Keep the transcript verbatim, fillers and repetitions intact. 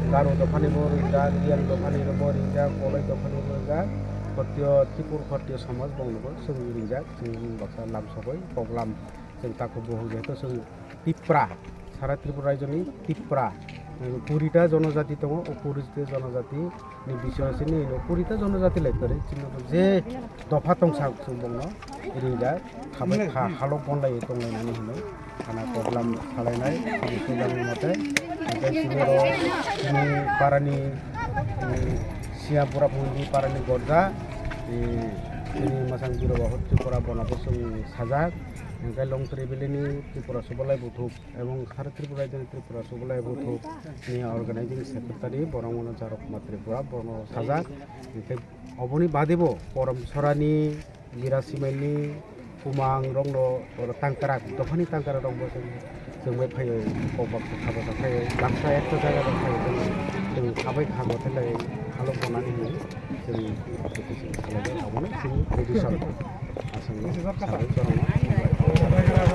Garo dophani bo ringjak, Riyang dophani bo ringjak, Koloi dophani bo ringjak, Khottiyo, Tripur Khottiyo somaj bongnobo chwng ringjak, chwng baksa lam sogwi, kok lam chwng takhuk bukhuk jehetu chwng Tipra, sara Tripura rajyoni Tipra, eh, kurita jonojati tongo, o kurita jonojati ni bisingo sini ino kurita jonojati lai kwrwi, chini bo je dopha tongsa chwng bongno ringjak, khabai kha halok bonlai tonglainani hino, khana koklam salainai, chini sujak ni mote, hingke chini oro chini parani, mm, Siyapura Phundi parani gorja, eh, chini masang biro bahu Tripura bono bo chwng sajak, hingke Longtri Valley ni Tripura Subalai Buthuk. Ebong sara Tripura rajyoni Tripura Subalai Buthuk ni organizing secretary Borongmano Charok Kumar Tripura bono sajak. Hingke oboni badebo Porom Sorani, Bira Simaini, Kumang rokno oro tangkrak, dophani tangkrak rokbo chwng, chwng bai phaiwi kok baksa kha baksa phaiwi baksa ekta jaga rok phaiwi chwng, chwng khabai kha gothai lai khalok tonani hinwi chwng application khalai obono chini tradition aswkno sabai chorokno.